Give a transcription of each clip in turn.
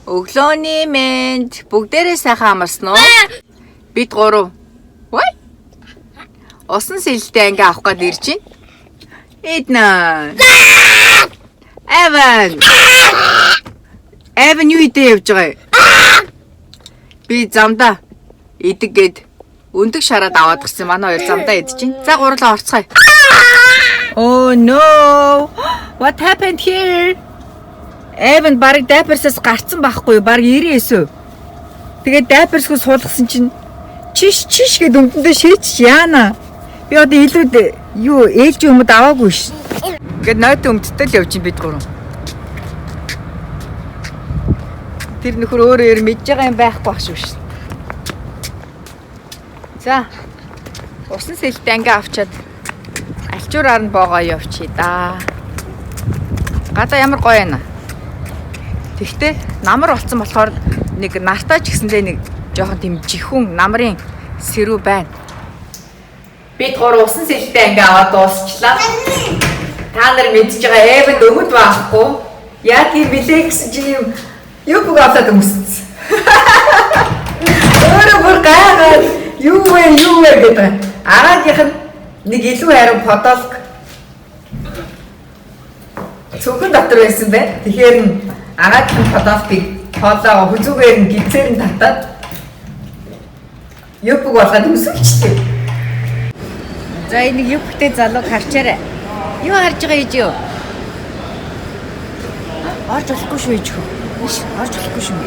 Өглөөний мэнд, бүгдээрээ сайхан амарсан уу? Бид гурав. Вай. Усан сэлтэй анги авах гээд ирж байна. Эдна. Эван. Эван юу идэ явж байгаа юм? Би замдаа идэг гээд өндөг шараад аваад гисэн. Манай хоёр замдаа идчихээн. За, гурлаа орцгоё. Oh no. What happened here? Эван бараг diapers аас гарцсан байхгүй юу? Бараг 99%. Тэгээд diapers гүй суулгасан чинь чиш чиш гэд өмдөндөө шээч яана. Би одоо илүү юу ээлжийн өмд аваагүй ш. Ингээд нойтон өмдтэй л явж бид гурав. Тэр нөхөр өөрөө ер мэдж байгаа юм байхгүй бах шүү ш. За. Усан сэлтэй анги авчаад альчуураар нь боогоо явчихъя да. Гадаа ямар гоё байна. Тэгтээ намар болцсон болохоор нэг нартаа ч гэсэндээ нэг жоохон тийм жихүүн намрын сэрүү байна. Бид гур усан сэлтэй анги аваад дуусчлаа. Та нар мэдж байгаа, Эвэнд өмд байхгүй. Яг юм билээ гэсэн чинь юм юбг аваад өмссөн. Өөрөө бүр гайхаад, юу вэ, юу вэ гэдэг. Араагийнх нь нэг илүү хариу подолк цүнхэн дотор байсан бай. Тэгэхээр нь агаагийнх нь подолкыг хоолоо хүзүүгээр нь гизээр нь татаад юбг болгоод өмсөлчтэй. За, энэ нэг юбгтэй залууг харчаарай. Юу харж байгаа ээж юу? Орж болохгүй шүү, ээж хөө. Биш, орж болохгүй шүү.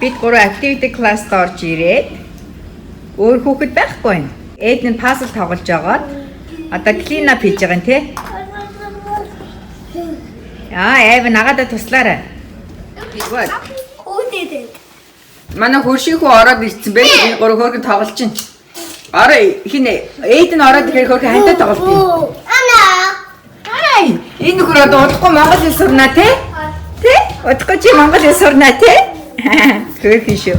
Бид гурав activity class-д орж ирээд өөр хүүхэд байхгүй байна. Эд нь puzzle тоглож байгаад одоо clean up хийж байгаа юм тий. Аа, Эвэн, агаадаа туслаарай. What? Who did it? Манай хөршийн хүү ороод ирсэн байх. Энэ гурав хөөрхөн тоглож чинь. Ороо хин Эд нь ороод ирэхээр хөөрхөн хантай тоглолт юм. Anna. Ай, энэ нөхөр одоо удахгүй монгол хэл сурна тий? Тэ? Удахгүй чи монгол хэл сурна тий? Хөөрхөн шүү.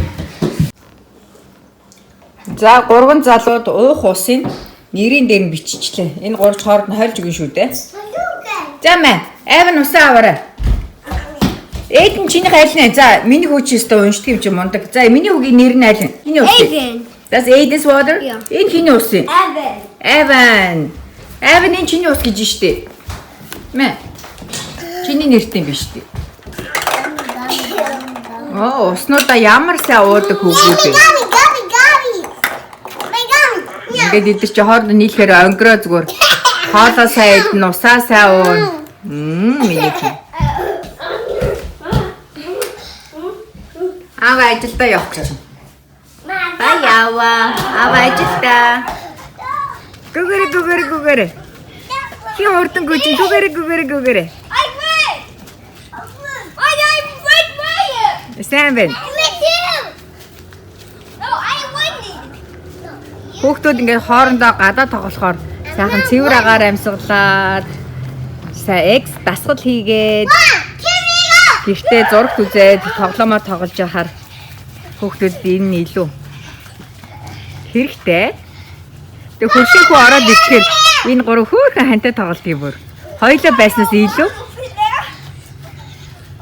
За, гурван залууд уух усын нэрийн дээр нь биччихлээ. Энэ гурав хооронд нь хольж өгнө шүү дээ. За мэ, Эван, усаа аваарай. Эйден, чиний аль нэ? За, миний хүү чи өстө уншдаг юм чи мундаг. За, миний хүүгийн нэр нь аль вэ? Хэний ус? Aiden. That's Aiden's water? Yeah. Энэ хэний ус юм? Evan. Evan. Evan, энэ чиний ус гэж штэ. Мэ. Чиний нэртэй юм биш үү? Оо, уснуудаа ямар сайн уудаг хүүгүүд вэ? Gummy, gummy, gummy. My gummy. Ингээд эдгээр чи хоорондоо нийлэхээр онгороо зүгээр. Хоолоо сайн идэн, усаа сайн уун. Миний чи. Аав ажилдаа явах гэж. Бай яава. Аав ажилдаа. Гүгэрэ гүгэрэ гүгэрэ. Хин хурдан гүжин, гүгэрэ гүгэрэ гүгэрэ. I win. I I'm right by it. Сайн байна. Me too. No, I won it. Хүүхдүүд ингээд хоорондоо гадаа тоглохоор сайхан цэвэр агаар амьсгалаад, сайн экс дасгал хийгээд, гэртээ зурагт үзээд тоглоомоор тоглож байхаар хүүхдүүдэд энэ нь илүү хэрэгтэй. Тэгээ хөршийн хүү ороод ирэхээр энэ гурав хөөрхөн хантай тоглолт юм бүр. Хоёулаа байснаас илүү.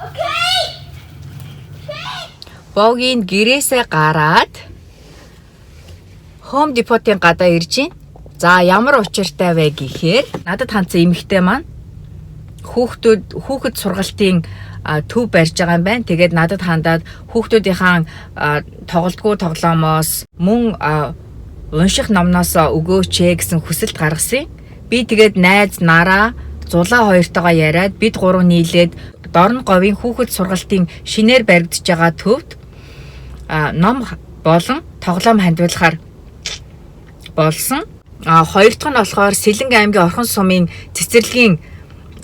Okay. Богийн гэрээсээ гараад Home Depot-ын гадаа ирж байна. За, ямар учиртай вэ гэхээр надад хандсан эмэгтэй маань хүүхдүүд хүүхэд сургалтын төв барьж байгаа юм байна. Тэгээд надад хандаад хүүхдүүдийнхаа тоглодгоо тоглоомоос мөн унших номноос өгөөч ээ гэсэн хүсэлт гаргасан. Би тэгээд найз нараа Зулаа хоёртойгоо яриад бид гурав нийлээд Дорно говийн хүүхэд сургалтын шинээр баригдаж байгаа төвд ном болон тоглоом хандивуулахаар болсон. А хоёр дахь нь болохоор Сэлэнг аймгийн Орхон сумын цэцэрлэгийн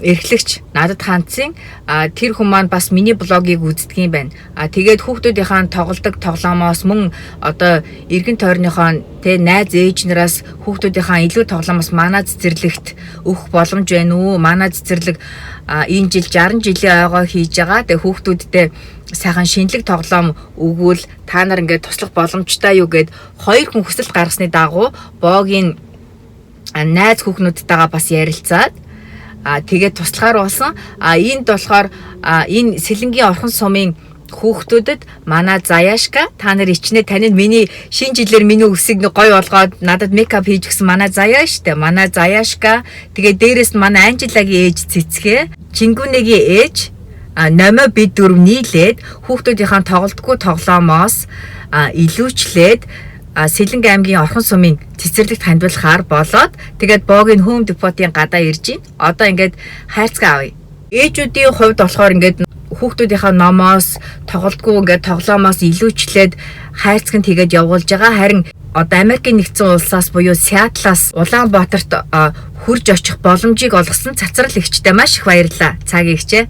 эрхлэгч надад хандсан. А тэр хүн маань бас миний блогийг үздэг юм байна. А тэгээд хүүхдүүдийнхаа тоглодог тоглоомоос мөн одоо эргэн тойрныхоо тэ найз ээж нараас хүүхдүүдийнхаа илүү тоглоомоос манай цэцэрлэгт өгөх боломж байна уу? Манай цэцэрлэг энэ жил 60 жилийн ойгоо хийж байгаа. Тэгээ хүүхдүүдтэй сайхан шинэлэг тоглоом өгвөл та нар ингээд туслах боломжтой юу гэд хоёр хүн хүсэлт гаргасны дагуу Боогийн найз хүүхнүүдтэйгээ бас ярилцаад Тэгээд туслахаар болсон. Энд болохоор энэ Сэлэнгийн Орхон сумын хүүхдүүдэд манай Заяашка, та нар ичнэ таны миний шинэ жилээр миний үсийг нэг гоё болгоод надад makeup хийж өгсөн манай Заяа штэ. Манай Заяашка, тэгээд дээрэс нь манай Анжелагийн ээж Цэцгээ, Чингүнэгийн ээж Номоо, бид дөрөв нийлээд хүүхдүүдийнхээ тоглодоггүй тоглоомоос илүүчлээд Сэлэнг аймгийн Орхон сумын цэцэрлэгт хандуулахаар болоод тэгээд Богийн Home Depot-ын гадаа ирж байна. Одоо ингээд хайрцаг авъя. Ээжүүдийн хувьд болохоор ингээд хүүхдүүдийнхээ номоос тоглодоггүй ингээд тоглоомоос илүүчлээд хайрцагт хийгээд явуулж байгаа. Харин одоо Америкийн нэгдсэн улсаас буюу Сиатлаас Улаанбаатарт хурж очих боломжийг олгосон цацрал эгчтэй маш их баярлалаа. Цаагийн эгчээ.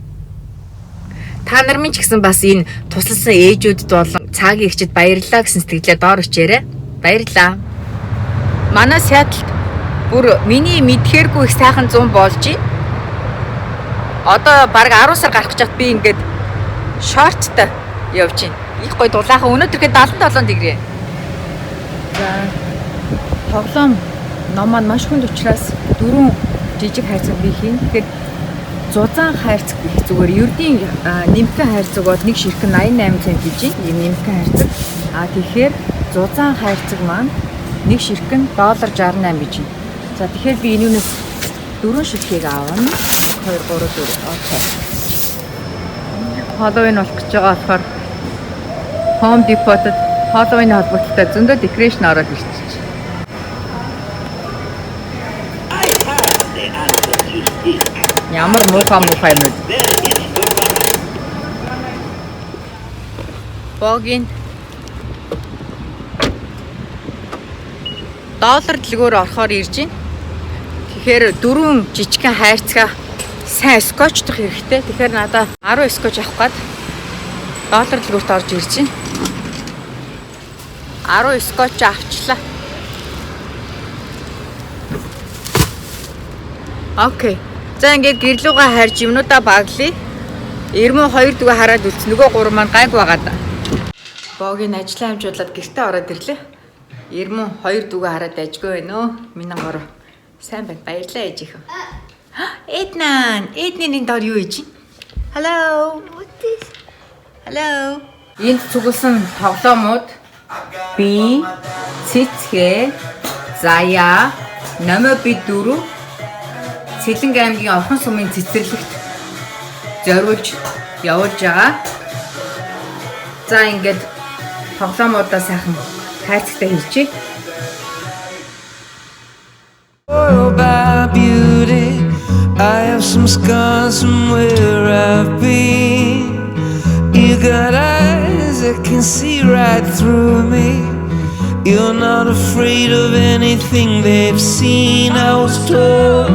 Та нар минь ч гэсэн бас энэ тусалсан ээжүүдэд болон цаагийн эгчид баярлалаа гэсэн сэтгэлээ доор өчээрэй. Баярлалаа. Манай Сиатлд бүр миний мэдхээргүй их сайхан зун болж байна. Одоо бараг 10 сар гарах гэж хат би ингээд шорттой явж байна. Их гоё дулаахан, өнөөдөр ихэд 77 degree. За, тоглоом ном маань маш хүнд учраас дөрвөн жижиг хайрцаг би хийн. Тэгэхээр зузаан хайрцаг их зүгээр. Ердийн нэмхэн хайрцаг бол нэг ширхэг 88 цент гэж байна. Ийм нэмхэн хайрцаг. Тэгэхээр зузаан хайрцаг маань нэг ширхэг нь доллар 68 гэж байна. За, тэгэхээр би энүүнээс дөрвөн ширхгийг авна. 1 2 3 4. Okay. Halloween болох гэж байгаа болохоор Home Depot-д Halloween холбогдлолтой зөндөө decoration ороод ирчихэж. I have the answers you seek. Ямар муухай муухай юмнууд. There is the rubber. Богийн доллар дэлгүүр орохоор ирж байна. Тэгэхээр дөрвөн жижигхэн хайрцгаа сайн scotch дох хэрэгтэй. Тэгэхээр надаа 10 scotch авах гээд доллар дэлгүүрт орж ирж байна. 10 scotch авчлаа. Okay. За, ингээд гэрлүүгээ харж юмнуудаа баглая. Эрмөө хоёр дүүгээ хараад үлдсэн. Нөгөө гурван маань гайг байгаа да. Богийн ажлаа амжуулаад гэртээ ороод ирлээ. Эрмөө хоёр дүүгээ хараад ажгүй байна өө. Минь гурав. Сайн байна. Баярлалаа, ээжийнхөө. Эднан, Эдний доор юу хийж байна? Hello. What is? Hello. Энд цугласан тоглоомууд би, Цэцгээ, Заяа, Номоо, бид дөрөв Сэлэнг аймгийн Орхон сумын цэцэрлэгт зориулж явуулж байгаа. За, ингээд тоглоомуудаа сайхан хайрцагтай хийчихье. Spoiled by beauty. I have some scars from where I've been. You got eyes that can see right through me. You're not afraid of anything they've seen. I was told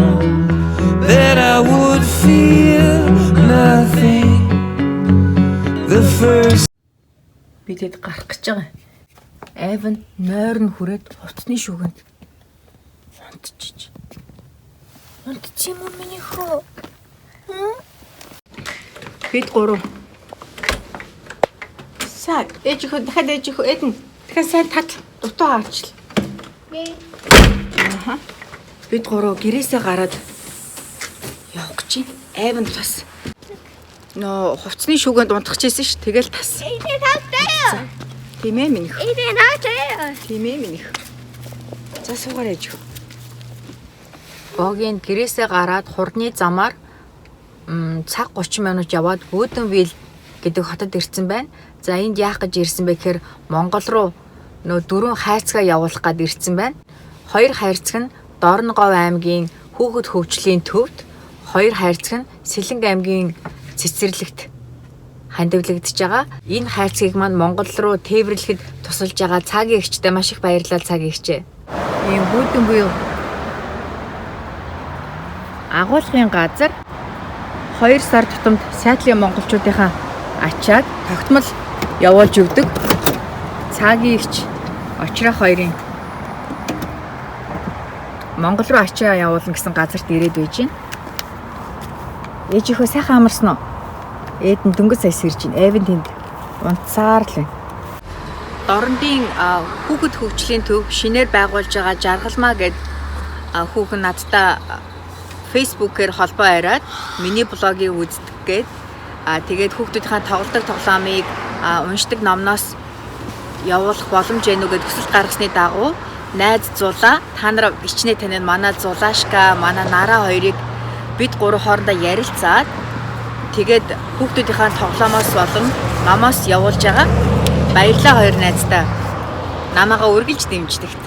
that I would feel nothing. The first Би тэд гарах гэж байгаа. Айван нойрон хүрээд хувцсны шүүгэнд унтчих. Унтчих юм уу, миний хөө? Бид гурав. Сайн, ээж хөө, дахиад ээж хөө, эдэн. Дахиад сайн татл, дутуу авчил. Me. Бид гурав гэрээсээ гараад явах гэж байна. Айван бас нөө хувцсны шүүгэнд унтах гэсэн ш. Тэгэл тас. Aiden, out there. Тийм ээ, минийх. Aiden, out there. Тийм ээ, минийх. За, суугаар, ээж хөө. Богийн гэрээсээ гараад хурдны замаар цаг 30 минут яваад Woodinville гэдэг хотод ирсэн байна. За, энд яах гэж ирсэн бэ гэхээр Монгол руу нөө дөрвөн хайрцгаа явуулах гээд ирсэн байна. Хоёр хайрцаг нь Дорноговь аймгийн хүүхэд хөгжлийн төвд, хоёр хайрцаг нь Сэлэнг аймгийн цэцэрлэгт хандивлагдж байгаа. Энэ хайрцгийг маань Монгол руу тээвэрлэхэд тусалж байгаа цаагийн эгчтэй маш их баярлалаа, цаагийн эгчээ. Ийм Woodinville агуулгын газар 2 сар тутамд Сиатлын монголчуудынхаа ачааг тогтмол явуулж өгдөг. Цаагийн эгч Очрох хоёрын Монгол руу ачаа явуулна гэсэн газарт ирээд байж байна. Ээжийнхөө сайхан амарсан уу? Эдэн дөнгөж сая сэрж байна. Эвен тэнд унтсаар л байна. Дорнодын хүүхэд хөгжлийн төв шинээр байгуулж байгаа Жаргалмаа гээд хүүхэн надтай Facebook-ээр холбоо бариад миний блогийг үздэг гээд тэгээд хүүхдүүдийнхээ тоглодог тоглоомыг уншдаг номноос явуулах боломж байна уу гэд хүсэлт гаргасны дагуу найз Зулаа та нар ичнэ танин манай Зулашка, манай Нараа хоёрыг бид гурав хоорондоо ярилцаад тэгээд хүүхдүүдийнхээ тоглоомоос болон номоос явуулж байгаа. Баярлалаа хоёр найздаа. Намайгаа үргэлж дэмждэгт.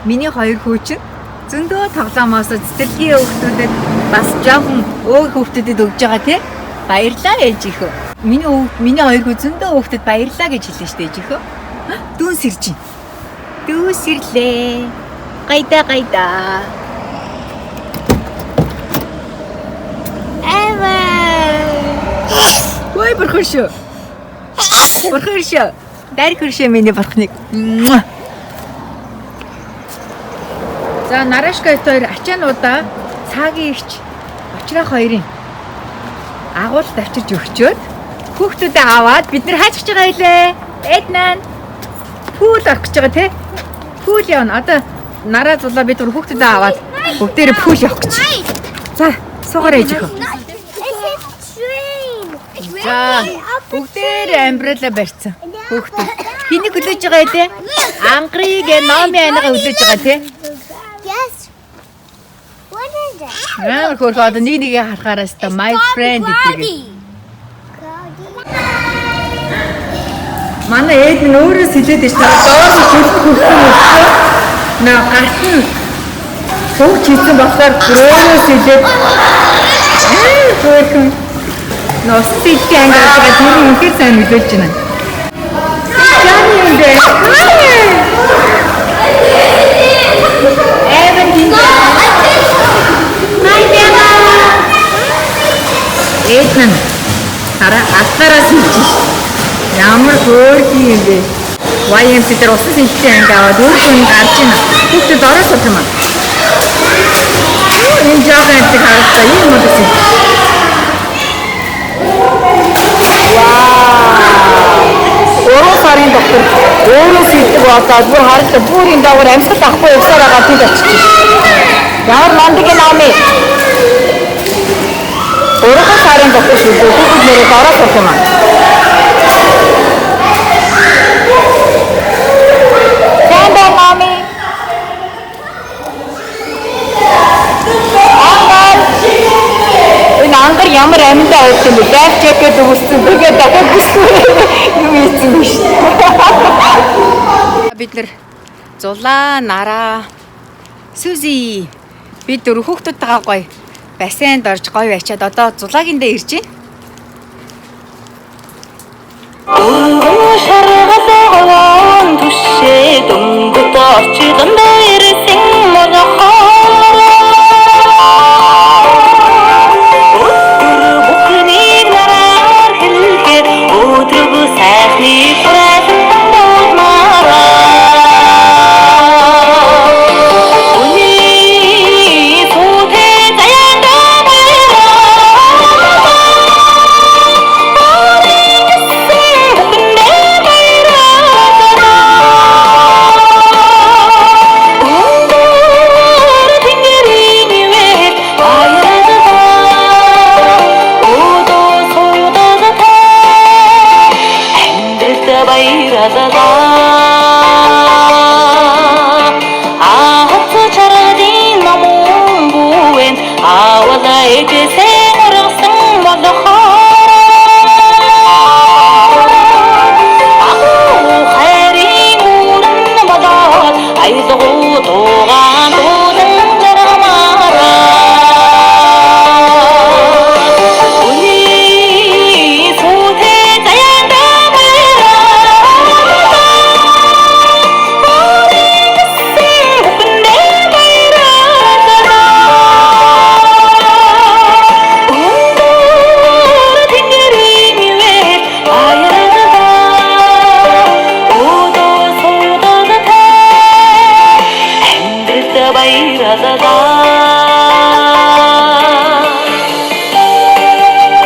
Миний хоёр хүү чинь зөндөө тоглоомоос цэцэрлэгийн хүүхдүүдэд бас жоохон өөр хүүхдүүдэд өгж байгаа тий. Баярлалаа ээжийнхөө. Миний хоёр хүү зөндөө хүүхдэд баярлалаа гэж хэлсэн шүү дээ ээжийнхөө. Дүүн сэрж байна. Дүү сэрлээ. Гайда гайда. Эвэ. Ой бурхан шүү. Бурхан шүү. Дарь хөршөө миний бурхныг. За Нарашка хоёр ачаануудаа цаагийн ихч очрох хоёрын агуулт авчирч өгчөөд хүүхдүүдээ аваад бид нэр хааж байгаа илээ. Эднан pool орох гэж байгаа тий. Pool явна. Одоо Нараа Зулаа бид гур хүүхдүүдээ аваад бүгдээрээ pool явах гэж. За суугаарай ээж ихөө. It's a train. За бүгдээрээ umbrella барьсан. Хүүхдүүд хэнийг хүлээж байгаа илээ? Ангарыг Номи анагаа хүлээж байгаа тий. Yes. What is it? Амар хөөрхөн одоо нэг нэгээ харахаараа өстой my friend гэдэг. Манай ээд минь өөрөө сэлээд ич та доор нь хөлт хөрсөн өссөн. Наа гарт нь сууч хийсэн болохоор өөрөө сэлээд хөөрхөн. Нос сэлтийн анги гарч байгаа тэр нь үнэхээр сайн нөлөөлж байна. Жаны юм бэ? Эвэн тийм. Hi Bella. Ээд нь хараа алгаараа сэлж шít. Ямар хөөрхөн юм бэ? YMCA дээр усан сэлтийн анги аваад өөр хүн гарч байна. Хүүхдүүд ороо суух юм аа. Энэ жоохон амтыг харагдаа. Ийм юм гэсэн. Вау! 3 сарын дотор өөрөө сэлдэг болоод бүр харагдаа бүр энэ дагуур амьсгал авахгүй явсаар байгаа тэнд очиж шít. Ямар мундаг Номи. 3 сарын дотор шүү дээ. Хүүхдүүд нэрээ ороо суух юм аа. Сайн байна Номи. Ангар. Энэ ангар ямар амьдаа авч юм бэ? Life jacket өгсөн. Тэгээд дахиад бүсгүй юм ийцэн биш. Бид нэр Зулаа, Нараа, Сүзи бид дөрөв хүүхдүүдтэйгээ гоё бассейнд орж гоё ачаад одоо Зулаагийн дээр ирж байна. Өргөн шаргалгоон түшээ дөнгөт орчилон дээрсэн молохоор өдөр бүхнийг нараар хэлгээд өдрөг сайхны хураалан дуулмаараа Үний сүтэ заяанда Ээжээсээ ургасан болохоор Ахуу хайрын бүрэн болоод аялгуу дуугаа